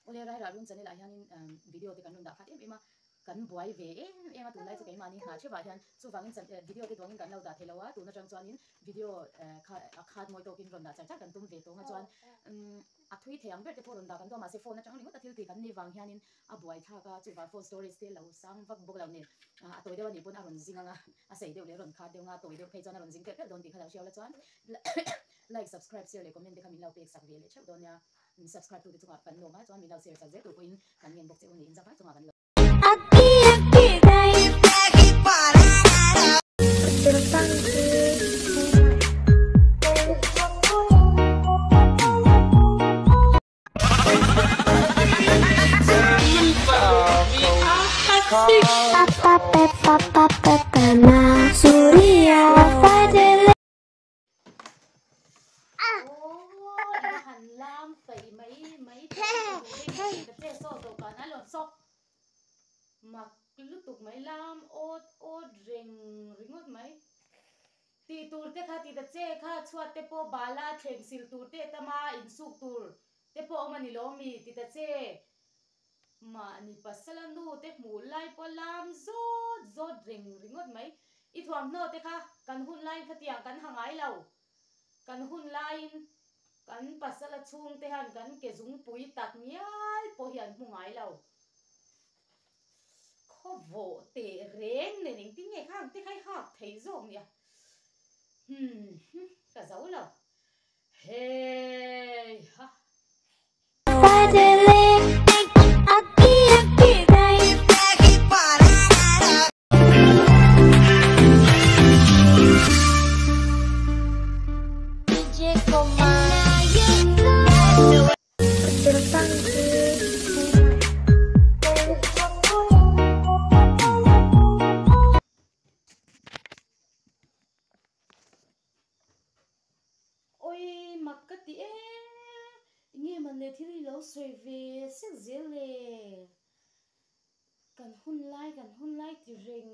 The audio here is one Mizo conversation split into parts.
Awle Rairah Room channel ah hianin video te kan rawn dah khat em em a, kan buai ve em em a tunlai chu keimahni nghah theuhah hian chuvangin video te duangin kan lo dah thei lo a, tun atang chuanin video kha a khat mawi tawkin rawn dah char char kan tum ve tawng a chuan a thui thei ang ber te pawh rawn dah kan duh a mahse phone atang ringawt a thil tih kan nih vang hianin a buai thlak a chuvang phone storage te lo sang vak bawk lo nen a tawi deuh a nih pawn a rawn zing ang a, a sei deuh leh a rawn khat deuh ang a, a tawi deuh phei chuan a rawn zing telh telh dawn tih kha lo hriau la chuan like subscribe share leh comment te kha min lo pek sak ve leh theuh dawn nia. Subscribe tute chungah kan lawm a, chuan min lo share sak zel tur pawhin kan ngen bawk che u niin zangfai chungah kan lawm. Mak lutuk mai lam awt awt reng ringawt mai tih tur te kha ti ta che kha chhuat te pawh bala thleng sil tur te tama insuk tur te pawh awm a ni lo mi ti ta che Mahni pasala nu te hmuh lai pawh lam zawt zawt reng ringawt mai. I thuamhnaw te kha kan hun laiin khatiang kan ha ngai lo. Kan hun laiin kan pasala chhung te hian kan ke zungpui tak ngial pawh hi an hmu ngai lo. Khaw vawh teh reng nen engtin nge khang te kha i hak thei zawk nia. Humm ka zo lo. Hei ha. Oi mak ka ti e, enge man le thil hi lo sawi ve sek zel le, kan hun lai kan hun lai ti reng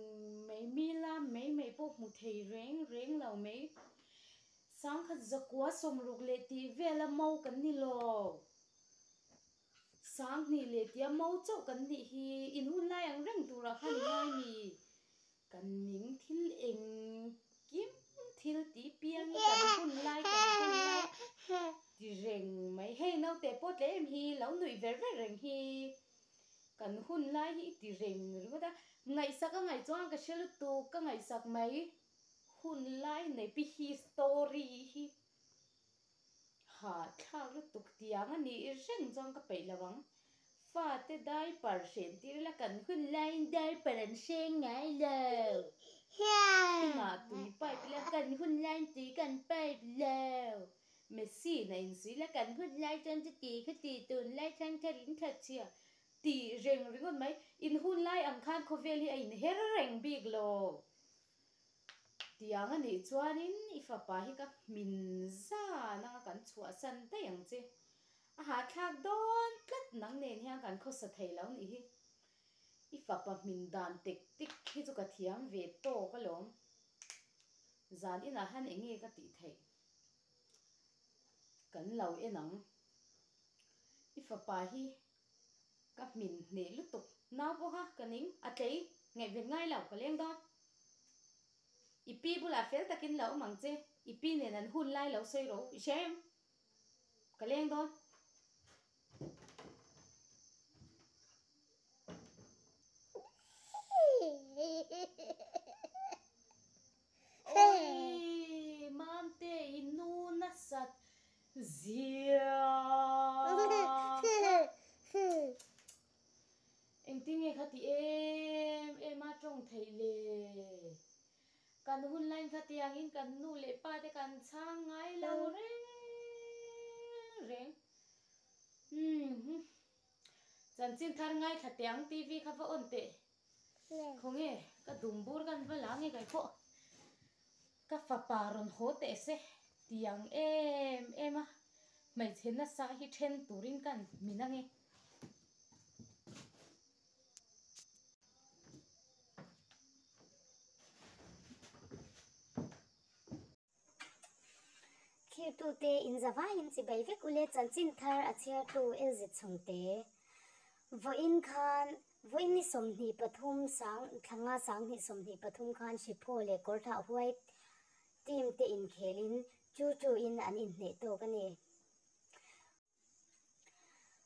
mai mi lam mai mai pawh hmu thei reng reng lo mai, sangkhat zakua sawmruk leh tih vel a mo kan ni lo, sanghnih leh tia mo chauh kan nih hi in hun lai ang reng turah khan i ngai mi. Kan ning thil engkim thil tih piang i kan hun lai kan hun lai ti reng mai. Hei naute pawh tle em hi lo nuih ver ver reng hi kan hun lai hi i ti reng ringawt a. Ngaihsak a ngaih chuan ka hre lutuk ka ngaihsak mai hun lai nei pi hi story hi Hahthlak lutuk tiang a nih reng chuan ka peih lo ang. Fate diaper hren tir ila kan hun laiin diaper an hreng ngai lo. Inah tui pipe ila kan hun laiin tui kan pipe lo. Machine a insuih ila kan hun lai chuan chuti khuti tunlai thangthar in that chhia tih reng ringawt mai. In hun lai ang khan khawvel hi a inher reng bik lo. Tiang a nih chuanin i fapa hi ka hmin zan anga kan chhuahsan daih ang che. A hahthlak dawn tlat nang nen hian kan khawsa thei lo nih hi. I fapa hmin dan tek tik hi chu ka thiam ve tawk alawm. Zan inah han eng nge ka tih theih? Kan lo en ang. I fapa hi Ka hmin hneh lutuk nau pawha ka ning a tlei ngaihven ngai lo ka leng dawn. I pi bulah fel takin lo awm ang che, i pi nen an hun lai lo sawi rawh u, i hria em? Ka leng dawn. Awii Mamte i nu nasat Zia kha engtin nge kha ti em em a tawng theih le? Kan hun lain kha tiangin kan nu leh pa te kan chhang ngai lo reng reng. Umm chanchin thar ngaithla teh ang TV kha va on teh. Khawnge ka dum bur kan va la nge kai pawh. Ka fapa rawn haw teh se tiang em em a, hmeichhe nasa hi then turin ka an hmin ange. Thirtute in zavaiin chibai vek ule chanchin thar a chhiartu LZ Chhungte. Vawiin khan, vawiin ni 23 sang thlanga sanghnih 23 khan Hriphaw leh Kawrthah huai team te inkhelin chu chu in an inhneh tawk a ni.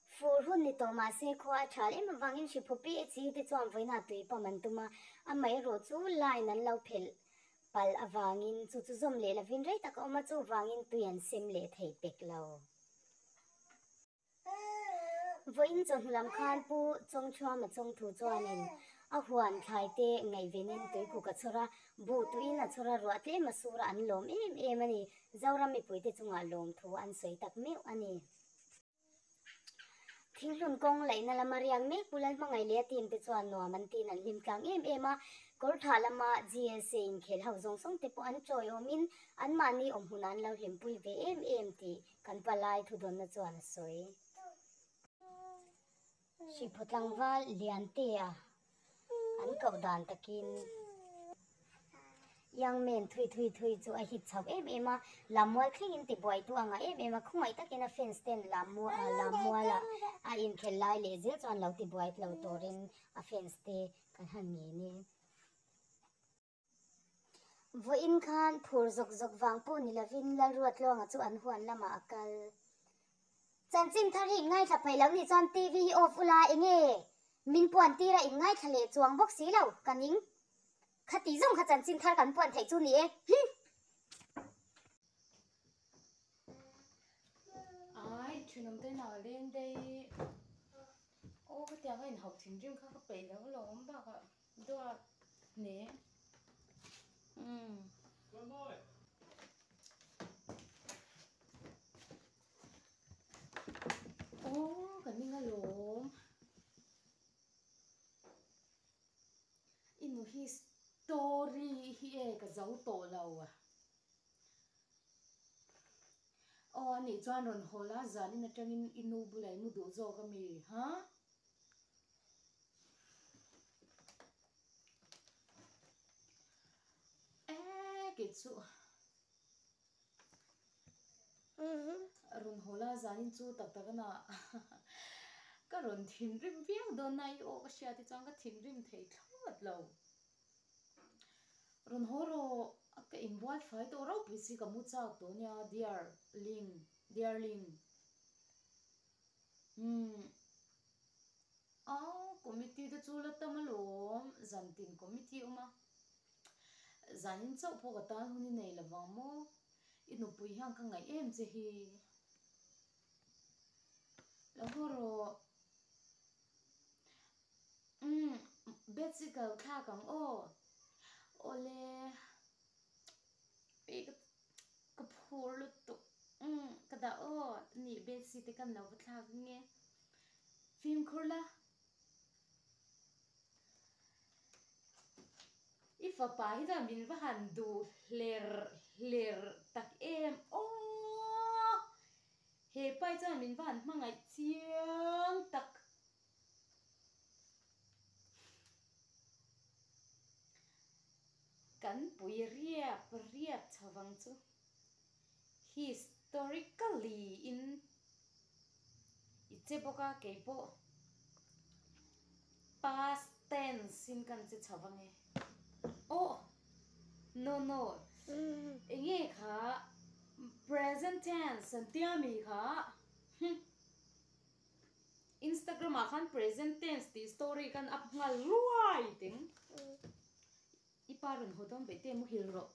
Fur hun ni tawh mah se khua a thal em avangin Hriphaw PHC te chuan vawiinah tui pam an tum a, amaherawh chu line an lo phelh palh avangin chu chu zawm leh lovin rei tak a awm a, chuvangin tui an sem leh thei pek lo. Vawiin chawhnu lam khan Pu Chawngchhuama Chawngthu chuanin a huan thlaite ngaihvenin tuikuk a chhawr a, buh tuiin a chhawr a, ruah tlem a sur a, an lawm em em a ni. Zoram mipuite chungah lawmthu an sawi tak meuh a ni. Thinghlun kawng laihna lama riak mek Pu Lalhmangaih leh a team te chuan nuam an tiin an hlim tlang em em a, Kawrthah lama GSA inkhel ho zawng zawng te pawh an chawiawmin anmahni awmhmunah an lo hlimpui ve em em tih Kan palai thudawnna chuan a sawi. Hriphaw tlangval Liantea an koh dan takin Young man thui thui thui chu a hit chho em em a, Lammual thlengin tibuaitu a ngah em em a, khawngaih takin a fans ten Lammuala a inkhel lai leh zel chuan lo tibuai lo turin a fans te kan han ngen e. Vawiin khan phur zawk zawk vang pawh ni lovin Lalruatluanga chu an huan lamah a kal. Chanchin thar hi inngaithla phaih lo nih chuan TV hi off ula enge min puan tir a inngaithla leh chuang bawk si lo ka ning. Khati zawng kha chanchin thar kan puan theih chu ni e. Him! Ai, thenawm te nau leng daih. Aw khatiang a inhauh thinrim kha ka peih lo alawm bakah. Duat ne. Umm. Aw ka ning alawm. I nu hi story hi e ka zo tawh lo a. Aw anih chuan rawn haw la zanin atangin i nu bulah i mu duh zawk ami ha? Eee kei chu rawn haw la zanin chu tak tak ana ka rawn thinrim viau dawn na i aw ka hria te chuan ka thinrim thei thlawt lo rawn haw rawh ka inbual fai tawh ropui si ka mu chak tawh ania dear ling dear ling umm. A committee te chu la tam alawm, zantin committee awm a, zanin chauh pawh ka tan hun i nei lovang maw, i nupui hian ka ngaih em che hi, lo haw rawh, umm Betsy ka lo thlak ang aw, awle ka phur lutuk, umm ka dah aw, nih Betsy te kan lo va thlak ange. Fimkhur la. I fapa hi chuan min va han duh hler hler tak em aw. He pa hi chuan min va han hmangaih chiang tak. Kan pui riap riap chho vang chu. Historically in i che bawk a kei pawh past tense in kan che chho vang e aw no no enge kha present tense an tia mi kha hum Instagram ah khan present tense tih story khan up nghal ruai teng i pa rawn haw dawn beih te muhil rawh.